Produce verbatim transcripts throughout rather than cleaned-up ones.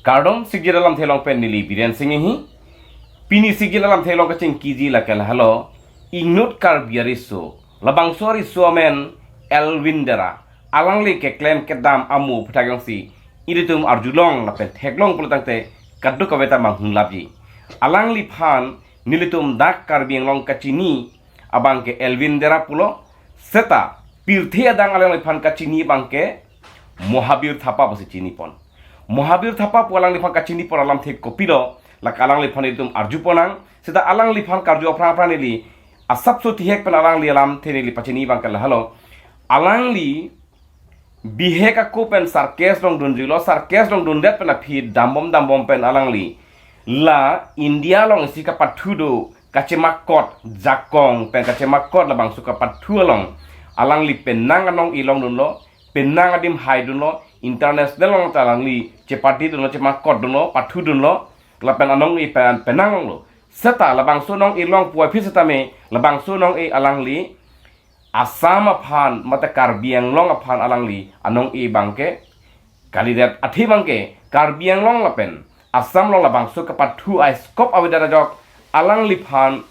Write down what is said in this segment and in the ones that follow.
Kardom, sikjir alamthe along pen neli Biren Singh hi. Pini sikjir alamthe along kachingkiji lake lahelo, inut Karbi ariso, labangso ariso amen Elwin Dera. Alangli keklem kedam amo aphuthak jongsi ilitum arjulong lapen theklong pulotangte kadokave ta manghumlapji. Alangliphan nelitum dak Karbi Anglong kachini abangke Elwin Dera pulo, seta pirthe adang alangliphan kachini abangke Mohabir Thapa pusi chinipon. Mohabir Thapa pu alangliphan kachinipon alamthe kopilo, lake alangliphan itum arjuponang, seta alangliphan karju aphrang aphrang neli asapso tihek pen alangli alamthe neli pachini abangke lahelo. Alangli bihek ako pen circus along dunjuilo, circus along dundet pen aphi dambom dambom pen alangli la India along isi kapathu do kachemakot jakong pen kachemakot labangso kapathu along alangli penang anong-e longdunlo, penang adim haidunlo, international along ta alangli chepatidunlo, chemakotdunlo, pathudunlo, lapen anong-e pen penang longlo. Seta labangso anong-e long puvoiphit setame labangso anong-e alangli Assam aphan mate Karbi Anglong aphan alangli anong-e abangke kalidet, athe abangke Karbi Anglong lapen Assam along labangso kapathu a-scope avedet ajok alangliphan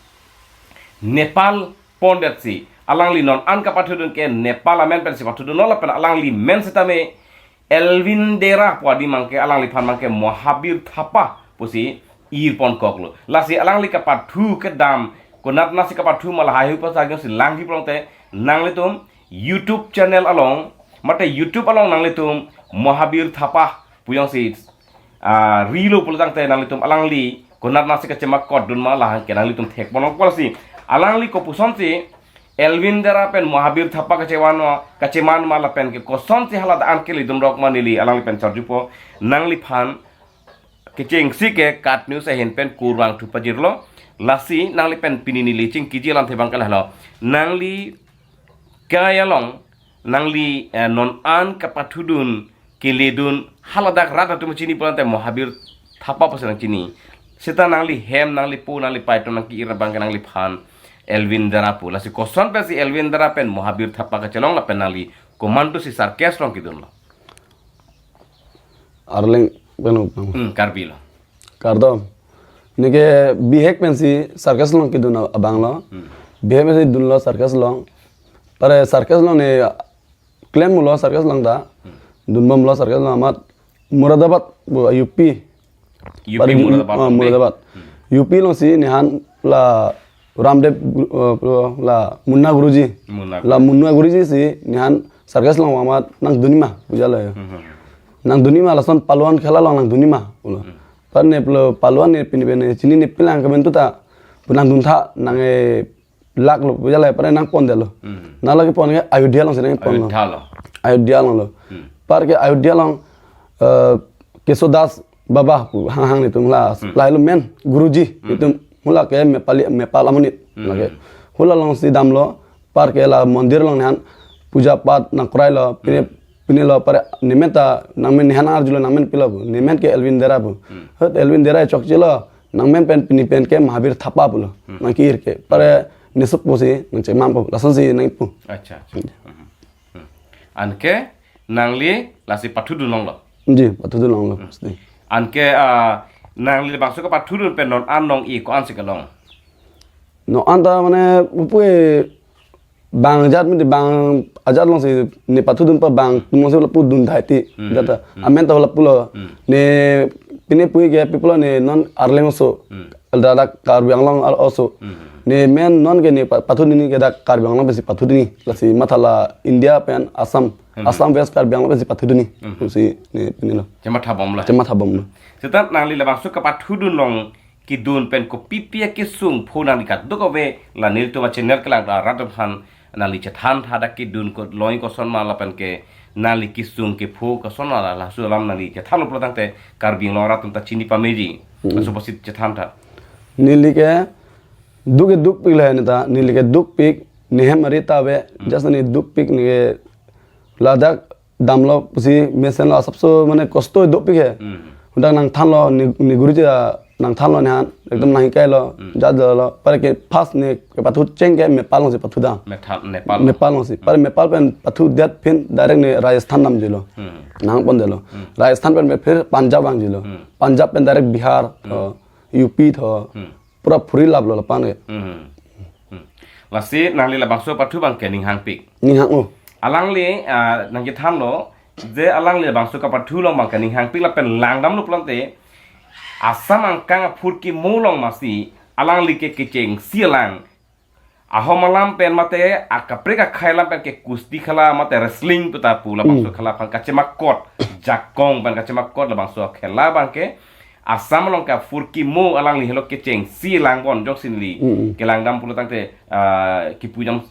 Nepal pondetsi alangli non an kapathudun ke Nepal amen pensi pathudunlo lapen alangli men setame Elwin Dera pu adim abangke alangliphan abangke Mohabir Thapa pusi irponkoklo. Lasi alangli kapathu kedam konatnasi kapathu ma lahai hui aphuthak jongsi langji pulotangte nanglitum YouTube channel along mate YouTube along nanglitum Mohabir Thapa pu jongsi ah, rilo pulotangte nanglitum alangli konatnasi kachemakotdun ma lahai ke nanglitum thekponlongpo. Lasi alangli kopusonsi Elwin Dera pen Mohabir Thapa kachevan ma, kacheman ma lapen ke kosonsi haladak an keledun rok ma neli alangli pen charjupo. Nangliphan kechengsi ke KAT News ahin pen kurvangthu pajirlo. Lasi nangli pen pini neli chingkiji alamthe abangke lahelo, nangli kai along nangli, eh, non an kapathudun keledun haladak rat atum chini pulotangte Mohabir Thapa pusi nangchini. Seta nangli hem, nangli po, nangli paiton nangke-ir abangke nangliphan Elwin Dera pu. Lasi koson pensi Elwin Dera pen Mohabir Thapa kachelong lapen nangli komantusi circus along kedunlo? Arleng pen upang. Hmm, Karbi lo. Kardom. Neke bihek pensi circus along kedun abanglo. Hmm. Bihek pensi dunlo circus along. Pare circus along ne klemlo circus along ta. Hmm. Dunbomlo circus along amat Muradabad, bu, U P. U P. Pare, Muradabad ah, along de. Muradabad. Hmm. U P alongsi nehan la Ramdev, uh, la Munna Guruji. Munna La Guruji. Munna Guruji si nehan circus along amat nangdunji ma, puja la ya. Hmm. Nangdunji ma lason Palwan khela along nangdunji ma pulo. Hmm. Pare ne pulo Palwan ne pini pene chinine pilang kemen tuta. Pu nangduntha nang, eh, laklo, puja la pare nangpondetlo. Hmm. Nang lake pon ke Ayodhya alongsi nangponlo. Ayodhya lo. Ayodhya alonglo. Hmm. Pare ke Ayodhya along, eh, Keso Das Baba pu hanghang netum la, hmm, lahelo men Guruji, hmm, netum hula ke Mepali, Mepal amonit. Hmm. Lake hula alongsi damlo, pare ke la mondir along nehan puja pat nangkroilo, pine, hmm, pinelo pare nemen ta nangmen nehan arjulo nangmen pilo pu. Nemen ke Elwin Dera pu. Hmm. Hot Elwin Dera chokchelo, nangmen pen pini pen ke Mohabir Thapa pulo. Hmm. Nangke-ir ke. Pare nesup pusi nangchemampo. Lasonsi nangpu. Acha, acha. Hmm. Hmm. Anke nangli lasi pathudun longlo. Ji, pathudun longlo. Hmm. Pasti. Anke, ah, nangli bangso kapathudun pen non an anong-e ko-ansi kelong? Non an ta mane upui bang ajat mene bang ajat alongsi ne pathudun pa bang atum alongsi lapu dun thai ti. Hmm. Jata. Hmm. Amen ta lapulo. Hmm. Ne pine puji ke pi pulo ne non Arleng oso. Hmm. Ladak Karbi Anglong al-, oso. Hmm. Ne men non ke ne pa-, pathudunji ke dak Karbi Anglong pensi pathudunji. Lasi matha la India pen Assam. Hmm. Assam West Karbi Anglong pensi pathudunji. Hmm. Si ne pinelo. Chemathabomlo. Chemathabomlo. Seta nangli labangso kapathudun along kedun pen kopipi akesung pho nangli kadokave la nelitum achannel kelang rat aphan nangli chethan tha dak kedun ko loi koson ma lapen ke nangli kesung kepho koson ma la laso alam nangli chethanlo pulotangte Karbi Anglong rat atum ta chini pameji. Hmm. Laso apotsi chethan tha. Neli ke duk ke dukpik le ne ta, neli ke dukpik, nehem ari ta ave, hmm, just ne dukpik ne ke ladak damlo pusi mesenlo asapso mane kosto dopik he. Hmm. Hadak nangthanlo ne, ne Guruji a nangthanlo ne han, ekdom nangkailo, Hmm. jat jalo, pare ke first ne kepathu cheng ke Nepal alongsi pathu dam. Nepal, Nepal. Nepal alongsi. Pare Nepal pen pathudet phin direct ne Rajasthan damjilo. Hmm. Nangpondetlo. Hmm. Rajasthan pen phir Punjab vangjilo. Hmm. Punjab pen direct Bihar, Hmm. tho, U P tho. Hmm. Pura phuri laplo lapan ke. Hmm. Hmm. Lasi nangli labangso pathu abang ke ninghangpik. Ninghang o. Alangli, ah, nangkethanlo, je alangli labangso kapathu along abang ke ninghangpik lapen langdamlo pulote, Assam angkang aphurkimo along masi, alangli ke kechengsi alang. Ahom alam pen mate, akaprek akhei alam pen ke kusti khela mate wrestling puta pu labangso Hmm. khela aphan kachemakot, jakong pen kachemakot labangso khela abang ke, Assam along ke aphurkimo alangli helo kechengsi lang bon jongsi neli Hmm. kelangdam pulo tangte, ah, kipu jam,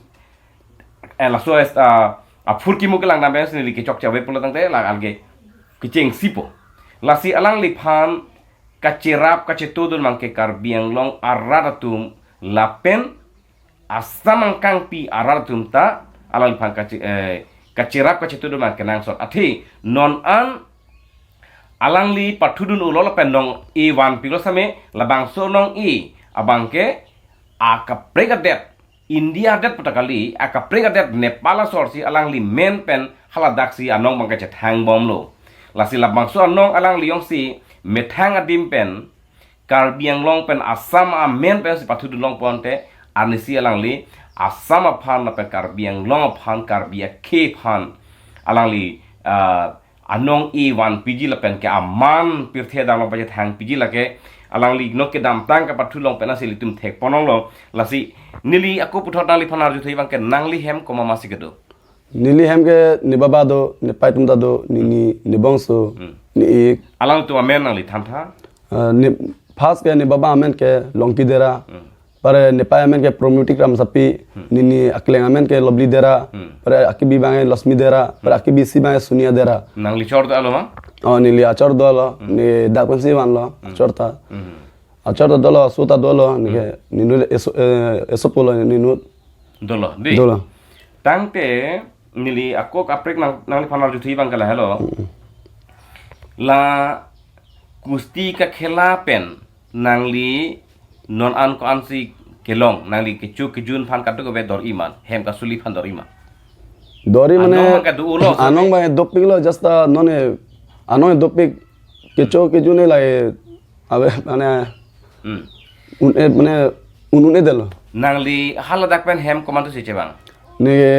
eh, laso es, ah, aphurkimo kelangdam pen si neli kechokche ave pulo tangte lang alge kechengsipo. Lasi alangliphan kacherap kachetudun abang ke Karbi Anglong arat atum lapen Assam angkangpi arat atum ta alangliphan kache-, eh, kacherap kachetudun abang kenangsot. Athe non an alangli pathudun ulo lapen nong-e vanpiklo same labangso nong-e abang ke akaprek adet India adet puta kali, akaprek adet Nepal asor si alangli men pen haladaksi anong abang kachethang bomlo. Lasi labangso anong alangli jongsi methang adim pen Karbi Anglong pen Assam amen pen si pathudun longponte, anisi alangli Assam aphan lapen Karbi Anglong aphan, Karbi akhei aphan alangli, ah, anong-e vanpiji lapen ke aman pirthe adang along pachethangpiji lake alangli non kedamtang kapathu along pen asi ilitum thekponlonglo. Lasi neli ako puthot nangliphan arjuthu abang ke nangli hem komat masi kedo? Neli hem ke ne baba do, ne pai atum ta do, ne, ne, ne bongso, Hmm. ne ik. Alangtum amen nangli thantha? Ah, ne, first ke ne baba amen ke Longki Dera. Hmm. Pare ne pai amen ke Promutik Ramsapi, Hmm. ne, ne akleng amen ke Lovely Dera. Hmm. Pare akibi abang ke Lasmi Dera, pare Hmm. akibisi abang ke Sonia Dera. Nangli chor do alo ma? Oh, neli achor dolo, Hmm. ne dak pensi vanlo, Hmm. achor ta. Hmm. Achor ta dolo, aso ta dolo, ne ke, Hmm. ne inut eso, eh, eso pulo, ne inut. Dolo, di? Dolo. Tangte, neli ako kaprek nang, nangliphan arjuthu abang ke lahelo. Mm. La kusti kakhela pen, nangli non an ko-ansi kelong, nangli kecho kejun aphan kadokave dor-i ma, hem kasuli aphan dor-i ma? Dor-i mane, Anong abang kedo ulo, anong abang dopiklo, just, ah, non e, anong dopik, kecho kejun e lai, ave, mane, Hmm. un-e, mane, un-un-edetlo. Nangli haladak pen hem komantusi chevang? Ne ke,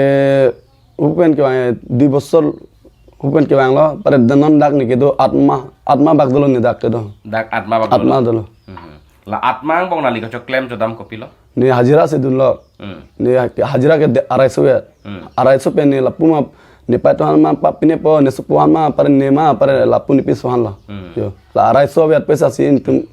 hupen kevang, dui bosor, hupen kevanglo, pare non dak ne kedo atma, atma bak dolo ne dak kedo. Dak atma bak dolo? Atma dolo. Mhm. La atma angbong nangli kachoklem chodam kopilo? Ne hajira si dunlo. Hmm. Ne ha-, hajira ke de-, arai so ya. Hmm. Arai so pen ne lapu ma, ne pai atum aphan ma pa pinepo, ne sopo aphan ma, pare ne ma, pare lapu nepi so aphanlo. Hmm. Jo. La arai so ya pesa si itum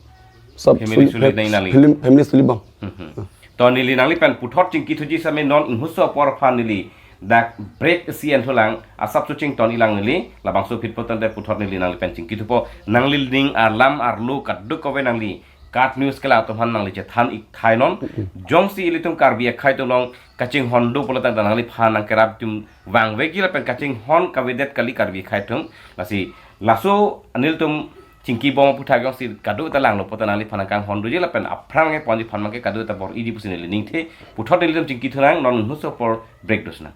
sob Family suli, suli fam-, nang nangli. Film, family suli bang. Hmm, hmm. To neli nangli pen puthot chingkithuji same non inghutso apor aphan neli dak break isi enthulang, asap su chington ilang neli, labangso aphi puthot tangte puthot neli nangli pen chingkithupo, nangli ning alam arlo kadokave nangli KAT News kelang atum aphan nangli chethan ik thai non. Mm-mm. Jongsi ilitum Karbi akhei atum along kachinghon do pulo tangte nangliphan nangkerap atum vangvekji lapen kachinghon kavedet kali Karbi akhei atum. Lasi laso nelitum chingkibom aphuthak jongsi kadokave ta langlo pulote nangliphan nangkanghon doji lapen aphrang keponji aphan abang ke kadokave ta bor-iji pusi neli ningthe. Puthot nelitum chingkithunang, non inghutso apor break dosnang.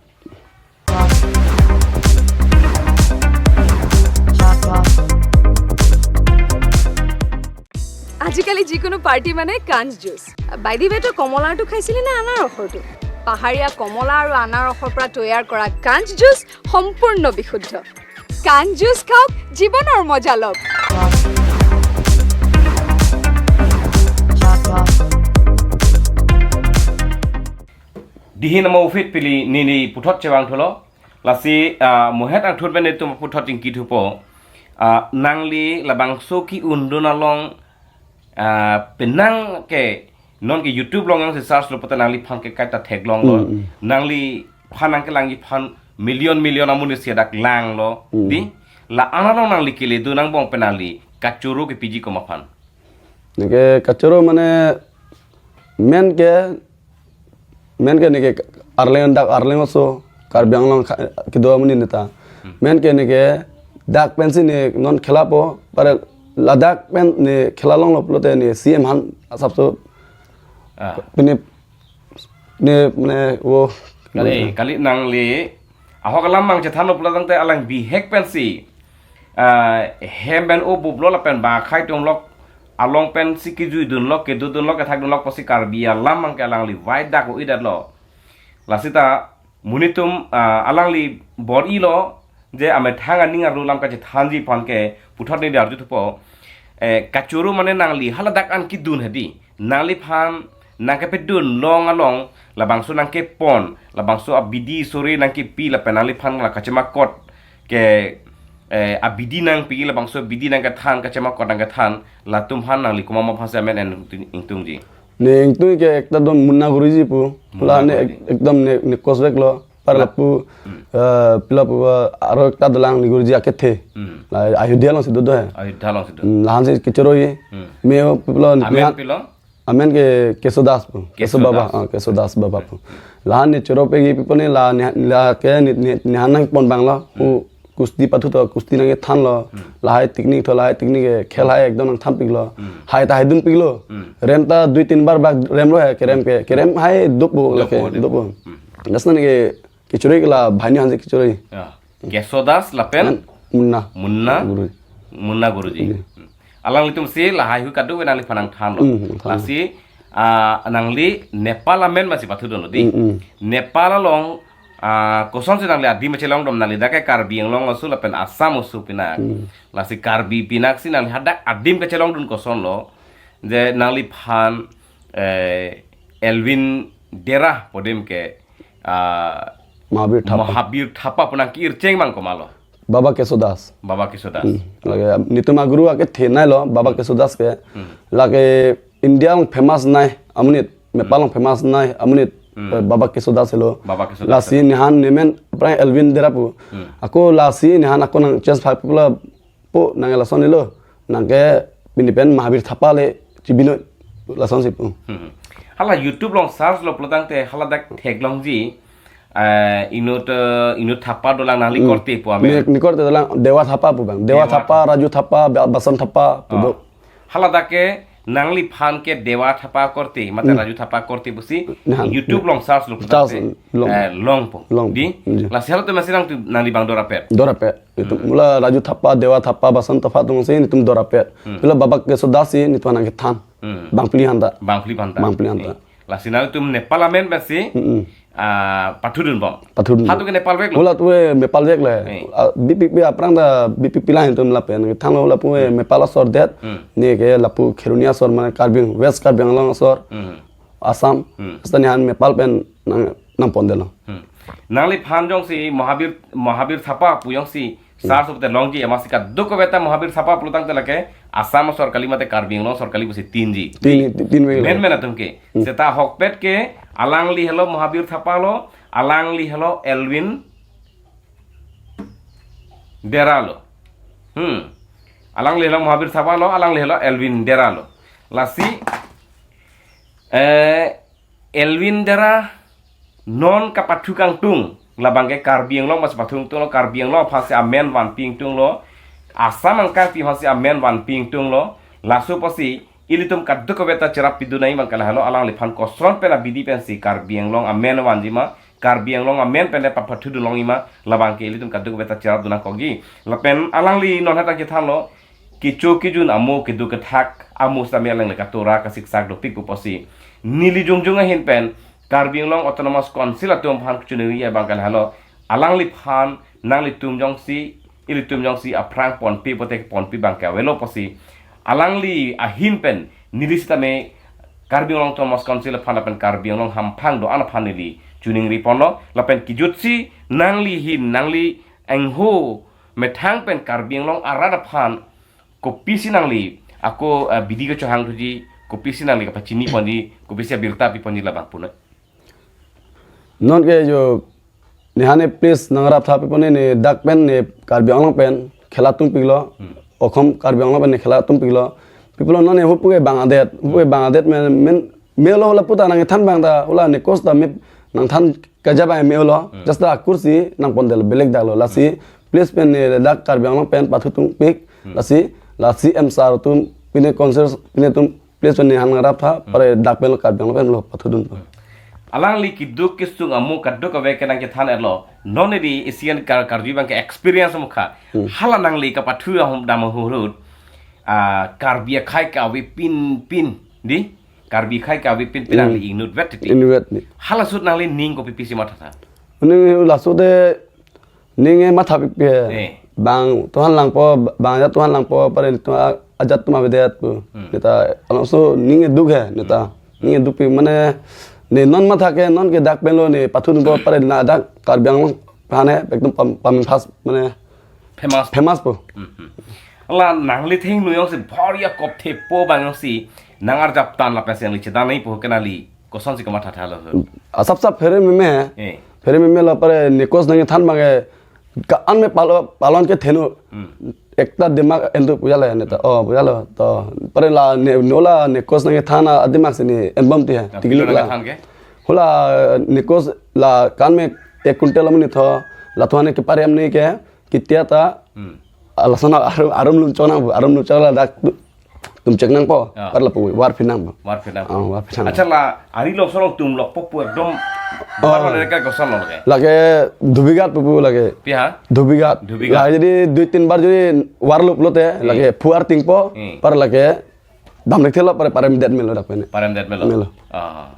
আজিকালি যিকোনো পাৰ্টি মানে কাঞ্চ juice. By the ৱে, তই কমলাৰটো খাইছিলি নে আনাৰসৰটো? পাহাৰীয়া কমলা আৰু আনাৰসৰ পৰা তৈয়াৰ কৰা কাঞ্চ জুচ সম্পূৰ্ণ বিশুদ্ধ। কাঞ্চ জুচ খাওক, জীৱনৰ মজা লওক। Dihin amo uphi pili neli puthot chevangthulo. Lasi, ah, mohet angthur pen nelitum puthot chingkithupo. Ah, nangli labangso ki-undun along, ah, penang ke non ke YouTube along jongsi search lo pulote nangliphan ke kaita theklonglo. Mm, mm. Nangliphan nangkelangji aphan million million amonit si dak langlo. Mm. Di, la-an along nangli keledu angbong pen nangli kachoro kepiji komat aphan? Ne ke kachoro mane men ke, men ke ne ke Arleng, dak Arleng aso, Karbi Anglong kha-, kedo amonit neta. Hmm. Men ke ne ke dak pensi ne non khelapo, pare Ladak pen ne khela longlo pulote ne C M aphan asapso Ah. Pini ne mane wo Kali, kali nangli ahok alam mang chethanlo pulo tangte alang bihek pensi, ah, hem pen o buplo lapen ba khai tumlok along pensi kejuidunlok, kedodunlok, kethakdunlok pusi Karbi alam mang ke alangli vaidak o-idetlo. Lasita monit atum, ah, alangli bor-ilo je amethang aning arlo alam kachethanji aphan ke puthot neli arju thupo. Eh, kachoro mane nangli haladak an kedun hedi. Nangliphan nangkepedun long along labangso nangkepon, labangso abidi sore nangkepi lapen nangliphan la kachemakot ke, eh, abidi nangpi, labangso abidi nangkethan, kachemakot nangkethan, latum aphan nangli komat aphansi amen en ingtung, ingtungji? Ne ingtung ke ekta do Munna Guruji pu. Munna La ne Guruji. ek-, ekdom ne, ne kosveklo. Par La- lapu, Hmm. eh, pila pu, eh, aro ekta dolang ne Guruji akethe. Hmm. La Ayodhya alongsi dodo he. Ayodhya alongsi do. Hmm, lahansi kechoro-i. Hmm. Meo pilo Amen nihan pilo? Amen ke Keso Das pu. Keso Keso Das. Baba, ah, Keso Das Baba pu. Lahan ne choro pegi pipo ne la ne, la ke ne, ne, nihan nangpon abang lo. Hmm. Pu kusti pathu to kusti nangkethanlo. Hmm. Lahai technique tho, lahai technique ke khel hai ekdom nangthanpiklo. Hmm. Hai ta haidunpiklo. Hmm. Rem ta dui tin bar bak remlo he, kerem ke. Kerem hai dopo Dopo, lake, dopo. dopo. Hmm. Dasna ne ke kechoro-i ke la banghini aphansi kechoro-i. Ya. Keso Das lapen Men Munna. Munna. Guru. Munna Guruji. Iya. Hmm. Alanglitumsi lahai hui kadokave nangliphan nangthanlo. Hmm, thanlo. Lasi, ah, nangli Nepal amen masi pathudunlo di. Hmm, hmm. Nepal along, ah, kosonsi nangli adim kachelongdun, nangli dak ke Karbi Anglong oso lapen Assam oso pinak. Hmm. Lasi Karbi pinaksi nangli hadak adim kachelongdun kosonlo. Je nangliphan, eh, Elwin Dera pu adim ke, ah, Mahabir Thapa. Mahabir Thapa pu nangke-ircheng mang komatlo? Baba Keso Das. Baba Keso Das. Hmm. Lake netum aguru akethenei lo, Baba Keso Das ke. Hmm. Lake India along famous nei amonit, Nepal along famous nei amonit, Hmm. eh, Baba Keso Das lo. Baba Keso Das. Lasi nihan nemen aphrang Elwin Dera pu. Hmm. Ako lasi nihan ako nang chance phak pula po nang lason nilo. Nangke pini pen Mahabir Thapa le chibino lasonsi pu. Hmm. Hala YouTube along search lo pulo tangte haladak theklongji, eh, inut, eh, inut Thapa dolang nangli Hmm. korte pu amen. Ne, ne korte dolang Dewa Thapa pu abang. Dewa Dewa Thapa, Thapa. Raju Thapa, Ba-, Basan Thapa, pu Oh. do. Haladak ke nangliphan ke Dewa Thapa korte, mate Hmm. Raju Thapa korte pusi Nah, YouTube along search lo pulo Search tangte, long. eh, longpo. Long. Di? Iya. Lasi halatum masi nangtum nangli abang dorapet. Dorapet. Itum Hmm. mula Raju Thapa, Dewa Thapa, Basan Thapa atumsi netum dorapet. Hmm. Pilo Baba Keso Das si netum nangkethan. Hmm. Bangphli aphanta. Bangphli aphanta. Bangphli aphanta. Eh. Lasi nangtum Nepal amen pensi, Hmm, hmm. ah, pathudunbom. Pathudun. Halatum ke Nepal veklo? Halatum ke Nepal veklo. Eh. Ah, bipik pi aphrang ta bipik pilang itum lapen. Thanglo lapu Hmm. Nepal asor det. Hmm. Ne ke lapu Kheroni asor mane Karbi, West Karbi Anglong asor. Hmm. Assam, Hmm. Stan nihan Nepal pen nang, nangpondetlo. Hmm. Nangliphan jongsi Mahabir, Mahabir Thapa pu jongsi Hmm. search pulote longji, amatsi kadokave ta Mahabir Thapa pulo tangte lake Assam asor kali mate Karbi Anglong asor kali pusi tinji. Tin, tin, tin veklo. Men men atum ke. Hmm. Seta ahokpet ke alangli helo Mahabir Thapa lo, alangli helo Elwin Dera lo. Hmm. Alangli helo Mahabir Thapa lo, alangli helo Elwin Dera lo. Lasi, eh, Elwin Dera non kapathu kangtung, labang ke Karbi Anglong masi pathudun tunglo, Karbi Anglong aphansi amen vanpi ingtunglo, Assam angkangpi aphansi amen vanpi ingtunglo, laso pusi ilitum kadokave ta cherap pidun nangji abang ke lahelo, alangliphan koson pen abidi pensi Karbi Anglong amen vanji ma, Karbi Anglong amen pen le papathudun longji ma, labang ke ilitum kadokave ta cherapdun nangkokji. Lapen alangli non hadak kethanlo, kecho kejun amo, kedo kethak amo sitame alangli katora kasiksak dopik pu pusi. Neli jongjong ahin pen Karbi Anglong Autonomous Council atum aphan kachiningri abang ke lahelo, alangliphan nanglitum jongsi, ilitum jongsi aphrang ponpe pote ponpe abang ke avelo pusi. Alangli ahin pen neli sitame Karbi Anglong Autonomous Council aphan lapen Karbi Anglong hamphang do-an aphan neli chiningri ponlo, lapen kejutsi nangli ahin, nangli angho methang pen Karbi Anglong arat aphan kopisi nangli ako, eh, bidi kechohang thuji, kopisi nangli kapachini ponji, kopisi abirta pi ponji labang punoi. Non ke jo nihan ne please nangrap tha pipo ne, ne dak pen ne Karbi Anglong pen khela tungpiklo. Hmm. Okhom Karbi Anglong pen ne khela tungpiklo. Pipo non ne hupu ke bang adet, hupu ke bang adet men, men melo lapu ta nangthan abang ta, ula ne kos ta me nangthan kaja abang melo. Hmm. Just ta akur si nangpondetlo belek daklo. Lasi Hmm. please pen ne dak Karbi Anglong pen pathu tungpik. Hmm. Lasi la C M sir atum pine concert pine atum place pen ne han rap tha, pare dak pen lo Karbi Anglong pen lo pathudun po. Alangli keduk kesung amo kadokave ke nangkethan-etlo. Non neli isi an kar karju abang ke experience mukha. Hmm. Hala nangli kapathu ahom dam ahut, ah, Karbi akhei kave pinpin, dei. Karbi akhei kave pinpin Hmm. nangli inut vet titi. Inut vet ni. Hala ahut nangli ning kopi pisi mathatha. Ning laso de ning e matha pikpik. Eh. Bang tuhan langpo, bang ajat tuhan langpo, pare tuhan ajat atum avedet pu. Hmm. Neta, alangso ning e duk he, neta. Hmm. Ning e dukpik mane, ne non matha ke, non ke dak pen lo ne pathudun po, pare ladak Karbi Anglong aphan he, ekdom pam, pam fast mane Famous. Famous po. Hmm, hmm. La nangli thengno jongsi bhar ya kop thepo abang jongsi nang arjap tan lapen si nangli chedan nai po ke nangli kosonsi kamathatha lo. Asap sap phere meme. Eh. Phere meme la pare nikos nangkethan abang ke ka-an me palo, palon ke theno. Hmm. Ekta dimak entu puja le neta. Oh, puja lo. To pare la ne, no la nikos nangkethan adimak si ne enbom ti he. Na Tigli pilo la. Nangkethan ke? Hula nikos la kan me ek quintal amonit tho, la tuhan ke pare amni ke kitia ta Hmm. Alasan arum, arum lum chok nang, arum lum chok ladak tu, tum chek nangpo, Ah. pare lapu war phi nangpo. War phi nangpo. Ah, war phi nangpo. Acha la, ari lo sorong tum lokpo pu ekdom, Ah. war lo leka koson lo lake. Lake dubighat pu pu lake. Pi ha? Dubighat. Dubighat. La jadi dui tin bar jadi war lup lote, Hmm. lake phuar tingpo, Hmm. pare lake damrek thelo pare parem det melo dak pen. Parem det melo. Melo. Ah.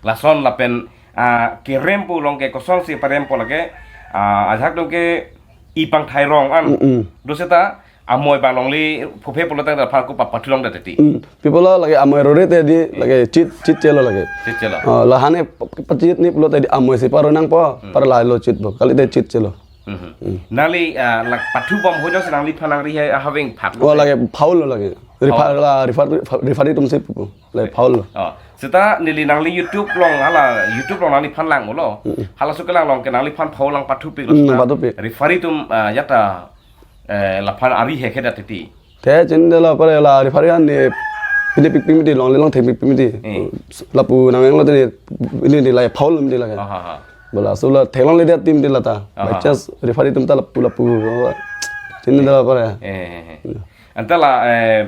Lason lapen, ah, kerem pu along ke kosonsi parem po lake, ah, ajak dong ke ipang thairong an. Mm, mm. Do seta amoi abang along le phuphe pulo tang da phan ko pa pathu long da teti. Mm. People lo lake amoi rore te dei lake chit chit chelo lake. Chit chelo. Oh, la hane pa-, pa-, chit ni pulo te dei amoi si paro nangpo, Hmm. pare la lo chit po. Kali te chit chelo. Mhm. Hmm. Nangli, ah, la pathu bom ho jongsi nangliphan nangri he ahaveng phak. Oh, lake phaul lo lake. Refer-, Phaul. la refer-, referee atum si pu. Lake phaul lo. Oh. Seta neli nangli YouTube along, hala YouTube along nangliphan lang mo lo. Mm-mm. Halaso kelang along ke nangliphan phaul lang pathupik lo Mm, seta. pathupik. Referee atum, ah, jata, eh, laphan ari he khe da titi. Te chinine lo pare la referee an ne pine pikpik mati longle long thek pikpik mati. Mm. Lapu nang englo te ne ini ne la phaul mati lake. Ha, ha, ha. Bola sula theklongle dia team de lata. Aha. By chance referee atum ta lapu lapu. Chinine lo pare. Eh, eh, eh. Anta la, eh,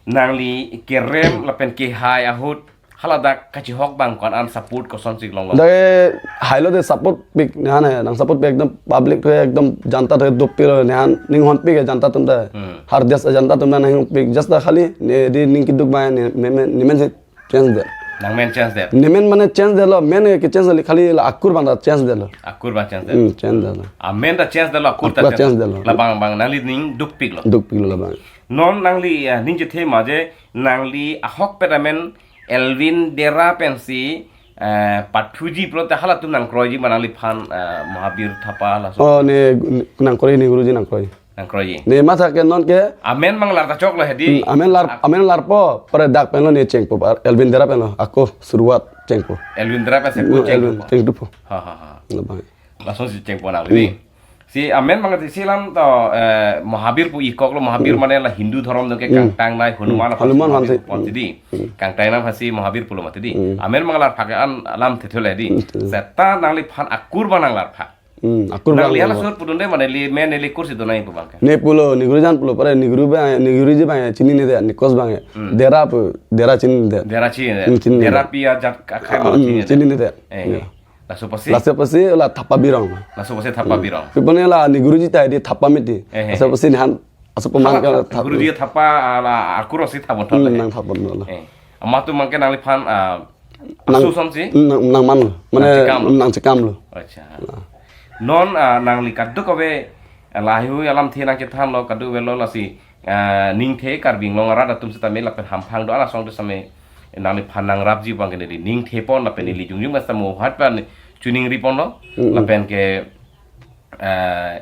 nangli kerem lapen kehai ahut haladak kachihok abang ko-an an support kosonsi longlong. Dak hai lo de support pik ne hane nang support pik ekdom public to ekdom janta to dopik lo ne han ning hon pik janta atum ta. Hmm. Har desh janta atum ta ning pik just da khali ne dei ning keduk abang ne ne men ne men si change det. Nang men change det. Ne men mane change det lo, men ke change lo khali la akur abang ta change det lo. Akur abang change det. Hmm, change det lo. Amen ta change det lo, akur ta Akur change change det lo. La abang abang nangli ning dukpik lo. Dukpik lo la abang. Non nangli, eh, ning chethe ma je nangli ahokpet amen Elvin Dera pensi, eh, pathuji pulote halatum nangkroiji ma nangliphan, eh, Mahabir Thapa laso. Oh, ne nangkroi ne Guruji nangkroi. Nangkroiji. Ne matha ke non ke. Amen abang lar ta choklo he dei. Hmm, amen lar, Ak- amen larpo, pare dak pen lo ne chengpo, Elvin Dera pen lo, ako suruat chengpo. Elvin Dera pensi ako Hmm, chengpo. Elvin chengpo. Ha, ha, ha. Labang. Lasonsi chengpo nang Hmm. dei. Si amen abang si lam to, eh, Mahabir pu ikok lo, Mahabir Hmm. mane la Hindu dhorom dong ke Hmm. kangtang nai Hanuman Hmm. apa Hanuman Mahabir Hanse. pon Hmm. tidi. Hmm. Kangtang nang hasi Mahabir pulo mati dei. Hmm. Amen abang larphak an lam thethe le dei. Hmm. Seta nangliphan akur abang nanglarphak. Hmm, akur abang Nangli hala nanglarphak. Sur pudun de mane li men li kursi do nai pu abang ke. Ne pulo, ne Guruji an pulo, pare ne Guru abang, ne Guruji abang chinine de, ne kos abang. Hmm. Dera pu, Dera chinine de. Dera chinine de. Hmm, chinine Dera de. Pi ajat akhei Ah, ma hmm, chinine de. chinine de. Eh. Ya. Laso apotsi? Laso apotsi la Thapa Birong. Laso apotsi Thapa Birong. Pipone la ne Guruji ta dei Thapa mati. Eh, eh. Laso apotsi ne han aso peman Thapa, ka Thapa. Guruji Thapa, ah, la akur si Thapa Hmm, thot nang he. Thapa lo. Eh. Amat atum abang ke nangliphan, ah, Nang asu sonsi? Nang, nang man lo. Mane Nang chekam lo. nang chekam lo. Acha. Nah. Non, ah, nangli kadokave, ah, lahei hui alamthe nangchethan lo kadokave lo lasi ah, ningthe Karbi Anglong arat atum sitame lapen hamphang do-an asong do sitame nangliphan nangrapji abang ke neli ningthe pon lapen neli jongjong ma sitame hat pen choningri ponlo Mm-mm. lapen ke, ah,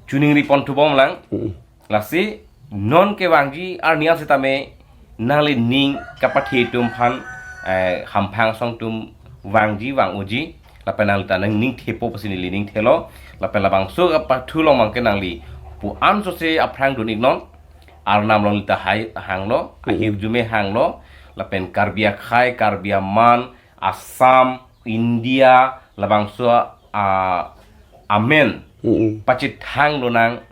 choningri pon thubom lang Mm-mm. lasi non kevangji arni an sitame nangli ning kapathe atum aphan, eh, hamphang asong atum vangji vang-oji lapen nangli ta nang ningthepo pusi neli ningthelo lapen labangso kapathu along abang ke nangli pu an sose aphrang dun-iknon. Arnam along neli ta hai hanglo, Mm. ahirjume hanglo, lapen Karbi akhei, Karbi aman, Assam, India, labangso, ah, amen Mm-mm. pachethang lonang,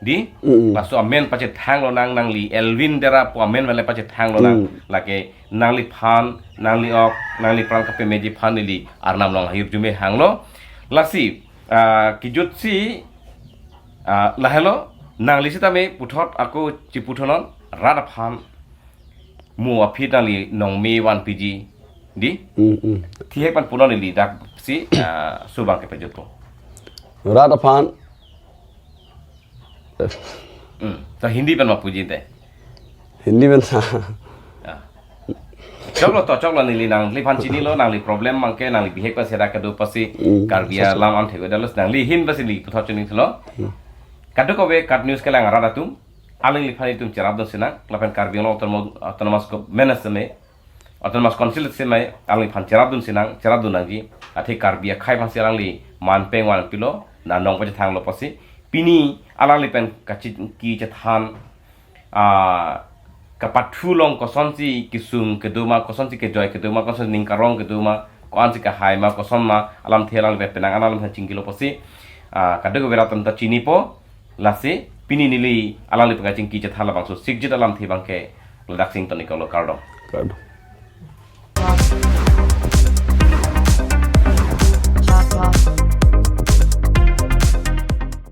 Di? Mm. Laso amen pachethang lonang, nangli Elvin Dera pu amen vale pachethang lonang. Mm. Lake nangliphan, nangli ok, nangli pran kapemeji aphan neli Arnam along ahirjume hanglo. Lasi, ah, kejutsi, ah, lahelo, nangli sitame puthot ako chiputhonon, rat aphan mo aphi nangli nongme vanpiji. Di? Mm, mm. Thihek pen punon neli daksi, ah, subang kepejutpo. Rat aphan. Hmm. To Hindi pen ma puji te. Hindi pen. Ah. Choklo to, choklo, neli nangliphan chinilo, nangli problem abangke, nangli bihek pen sera kedo apotsi, hmm, Karbi alam an thego dalos, nangli ahin apotsi neli puthot choningthelo. Hmm. Kadokave KAT News kelang arat atum, alangliphan itum cherapdun sinang, lapen Karbi Anglong Autonomous, Autonomous Government aseme, Autonomous Council aseme, alangliphan cherapdun sinang, cherapdun nangji, athe Karbi akhei aphansi alangli manpeng vanpilo, na nong pachethanglo apotsi, pini alangli pen kachingki chethan, ah, kapathu along kosonsi kesung kedo ma, kosonsi kejoi kedo ma, kosonsi ning karong kedo ma, ko-ansi kahai ma, koson ma, alamthe alangli pen penang an alam chingkilo apotsi, ah, kadokave rat atum ta chinipo, lasi, pini neli alangli pen kachingki chethan labangso sikjit alamthe abangke ladak si ingtonikoklo, kardom. Kardom.